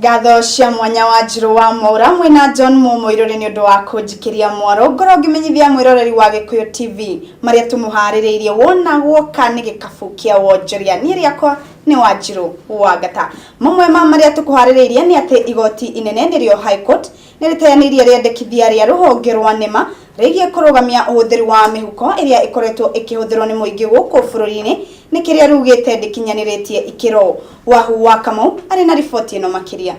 Ngatho cia mwanya wa Njirũ wa Mwaura mwĩna John Mũmũirũrĩ nĩ ũndũ wa kũnjikĩria mwaro ngorwo ngĩmenyithia mwĩroreri wa Gĩkũyũ TV marĩa tũmũharĩrĩirie wona guoka nĩ gĩkabu kĩa wonjoria. Niĩ rĩakwa nĩ Wanjirũ wa Ngata. Mamwe ma marĩa tũkũharĩrĩirie nĩ atĩ igoti inene nĩrĩo High Court nĩ rĩteanĩirie rĩendekithia rĩa rũhonge rwa NEMA rĩgiĩ kũrũgamia ũhũthĩri wa mĩhuko ĩrĩa ĩkoretwo ĩkĩhũthĩrwo nĩ mũingĩ gũkũ bũrũri-inĩ nĩ kĩrĩa rugĩte ndĩkinyanĩrĩtie ikĩro. Wahu wa Kamau arĩ na riboti ĩno makĩria.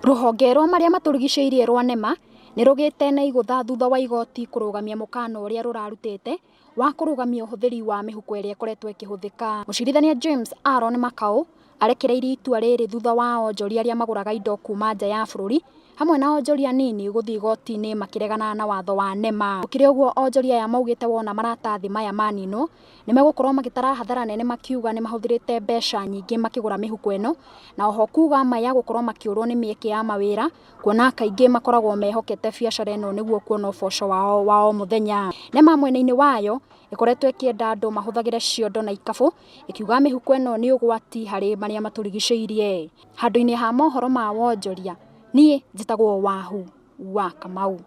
Rũhonge rwa marĩa matũrigicĩirie rwa NEMA nĩ rũgĩte na igũtha thutha wa igoti kũrũgamia mũkana ũrĩa rũrarutĩte wa kũrũgamia ũhũthĩri wa mĩhuko ĩrĩa ĩkoretwo ĩkĩhũthĩka. Mũcirithania James Aaron Makau arekereirie itua rĩrĩ thutha wa onjoria arĩa magũraga indo kuma nja ya bũrũri hamwe na onjoria anini gũthiĩ igoti-inĩ makĩregana na watho wa NEMA. Gũkĩrĩ ũguo onjoria aya maugĩte wona maratathi maya maninwo nĩ megũkorwo magĩtara hathara nene makiuga nĩ mahũthĩrĩte mbeca nyingĩ makĩgũra mĩhuko ĩno na oho kuga ma ya gũkorwo makĩũrwo nĩ mĩeke ya mawĩra kuona kaingĩ makoragwo mehokete biacara ĩno nĩguo kuona ũboco wao wa o mũthenya. NEMA mwena-inĩ wayo ĩkoretwo ĩkĩenda andũ mahũthagĩre ciondo na ikabũ ĩkiuga mĩhuko ĩno nĩ ũgwati harĩ marĩa matũrigicĩirie. Handũ-inĩ ha mohoro ma wonjoria, niĩ njĩtagwo Wahu wa Kamau.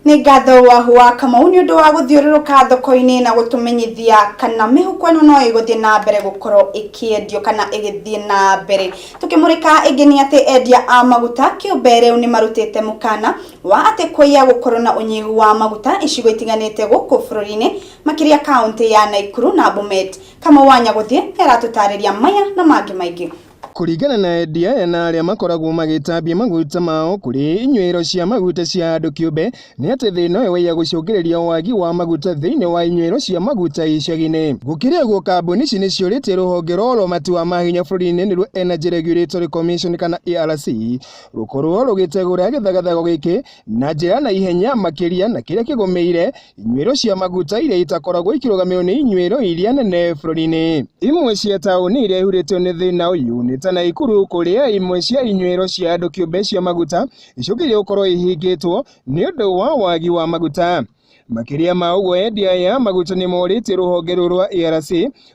Nĩ ngatho Wahu wa Kamau nĩ ũndũ wa gũthiũrũrũka thoko-inĩ na gũtũmenyithia kana mĩhuko ĩno no ĩgũthiĩ na mbere gũkorwo ĩkĩendio kana ĩgĩthiĩ na mbere. Tũkĩmũrĩka ĩngĩ nĩ atĩ endia a maguta kĩũmbe rĩu nĩ marutĩte mũkana wa atĩ kũiya gũkorwo na ũnyihu wa maguta icigo itiganĩte gũkũ bũrũri-inĩ makĩria kaũntĩ ya Naikuru na Bomet. Kamau wa Nyagũthiĩ nĩ aratũtarĩria maya na mangĩ maingĩ. Kũringana na endia aya na arĩa makoragwo magĩtambia maguta mao kũrĩ inyuĩro cia maguta cia andũ kĩũmbe nĩ atĩ thĩna ũyũ waiya gũcũngĩrĩria wagi wa maguta thĩinĩ wa inyuĩro cia maguta icagi-inĩ. Gũkĩrĩ ũguo kambuni ici nĩ ciũrĩtie rũhonge rwa ũramati wa mahinya bũrũri-inĩ nĩruo Energy Regulatory Commission kana ERC rũkorwo rũgĩtegũra gĩthagathago gĩkĩ na njĩra ya naihenya makĩria na kĩrĩa kĩgũmĩire inyuĩro cia maguta iria itakoragwo ikĩrũgamĩrĩrwo nĩ inyuĩro iria nene bũrũri-inĩ. Imwe cia taũni iria ihurĩtio nĩ thĩna ũyũ nĩ ta Naikuru kũrĩa imwe cia inyuĩro cia andũ kĩũmbe cia maguta icũngĩrĩirie gũkorwo ihingĩtwo nĩ ũndũ wa wagi wa maguta. Makĩria ma ũguo endia aya a maguta nĩ morĩtie rũhonge rũrũ rwa ERC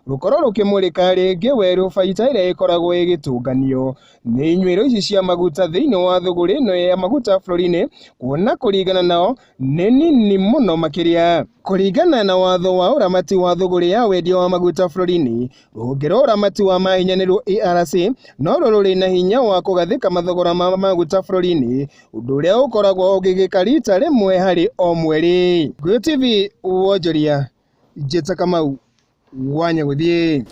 rũkorwo rũkĩmũrĩka rĩngĩ werũ baita ĩrĩa ĩkoragwo ĩgĩtũnganio nĩ inyuĩro ici cia maguta thĩinĩ wa thũgũrĩ ĩno ya maguta bũrũri-inĩ kuona kũringana nao nĩ nini mũno makĩria. Kũringana na watho wa ũramati wa thũgũrĩ ya wendia wa maguta bũrũri-inĩ, rũhonge rwa ũramati wa mahinya nĩruo ERC noruo rũrĩ na hinya wa kũgathĩka mathogora ma maguta bũrũri-inĩ, ũndũ ũrĩa ũkoragwo ũgĩgĩka rita rĩmwe harĩ o mweri. Gĩkũyũ TV Wonjoria, Njĩta Kamau. Wa Nyagũthiĩ.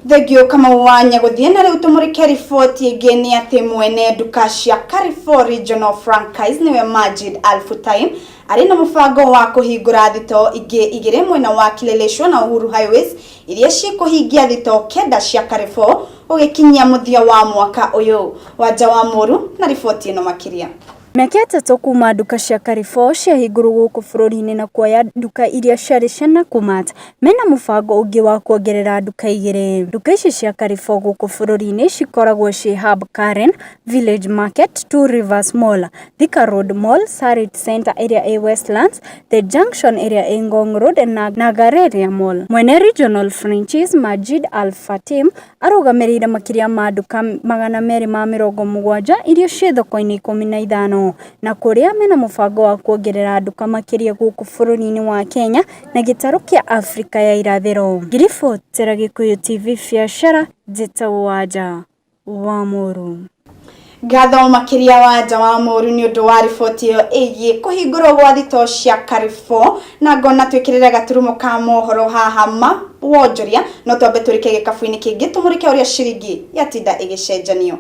Thengio Kamau wa Nyagũthiĩ. Na rĩu tũmũrĩke riboti ĩngĩ nĩ atĩ mwene nduka cia Carrefour Regional Franchise nĩwe Majid Al Futtaim arĩ na mũbango wa kũhingũra thitoo ingĩ igĩrĩ mwena wa Kileleshwa na Uhuru Highways iria cikũhingia thitoo kenda cia Carrefour gũgĩkinyia mũthia wa mwaka ũyũ. Wanja wa Mũru na riboti ĩno makĩria. Mĩaka ĩtatũ kuuma nduka cia Carrefour ciahingũrwo gũkũ bũrũri-inĩ na kuoya nduka iria ciarĩ cia Nakumatt, mena mũbango ũngĩ wa kuongerera nduka igĩrĩ. Nduka ici cia Carrefour gũkũ bũrũri-inĩ cikoragwo ciĩ Hub Karen, Village Market, Two Rivers Mall, Thika Road Mall, Sarit Centre ĩrĩa ĩ Westlands, The Junction ĩrĩa ĩ Ngong Road na Galleria Mall. Mwene Regional Franchise Majid Al Fatim Arũgamĩrĩire makĩria ma nduka 270 iria ciĩ thoko-inĩ 15 na kũrĩa mena mũbango wa kuongerera nduka makĩria gũkũ bũrũri-inĩ wa Kenya na gĩtarũ kĩa Afrika ya irathĩro. Ngĩribotera Gĩkũyũ TV Biacara, njĩtagwo Wanja wa Mũru. Ngatho makĩria Wanja wa Mũru nĩ ũndũ wa riboti ĩyo ĩgiĩ kũhingũrwo gwa thitoo cia Carrefour na ngona twĩkĩrĩre gaturumo ka mohoro haha ma wonjoria no twambe tũrike gĩkabu-inĩ kĩngĩ tũmũrĩke ũrĩa ciringi yatinda ĩgĩcenjanio.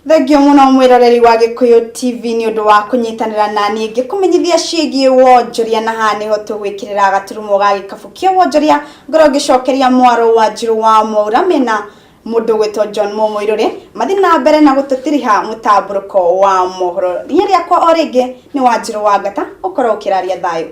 Thengio mũno mwĩroreri wa Gĩkũyũ TV nĩ ũndũ wa kũnyitanĩra na niĩ ngĩkũmenyithia ciĩgiĩ wonjoria na haha nĩho tũgwĩkĩrĩra gaturumo ga gĩkabu kĩa wonjoria ngorwo ngĩcokeria mwaro wa Njirũ wa Mwaura mena Mũndũ ũgwĩtwo John Mũmũirũrĩ mathiĩ na mbere na gũtũtiriha mũtambũrũko wa mohoro. Rinya rĩakwa o rĩngĩ nĩ Wanjirũ wa Ngata. Ũkorwo Ũkorwo ũkĩraria thayũ.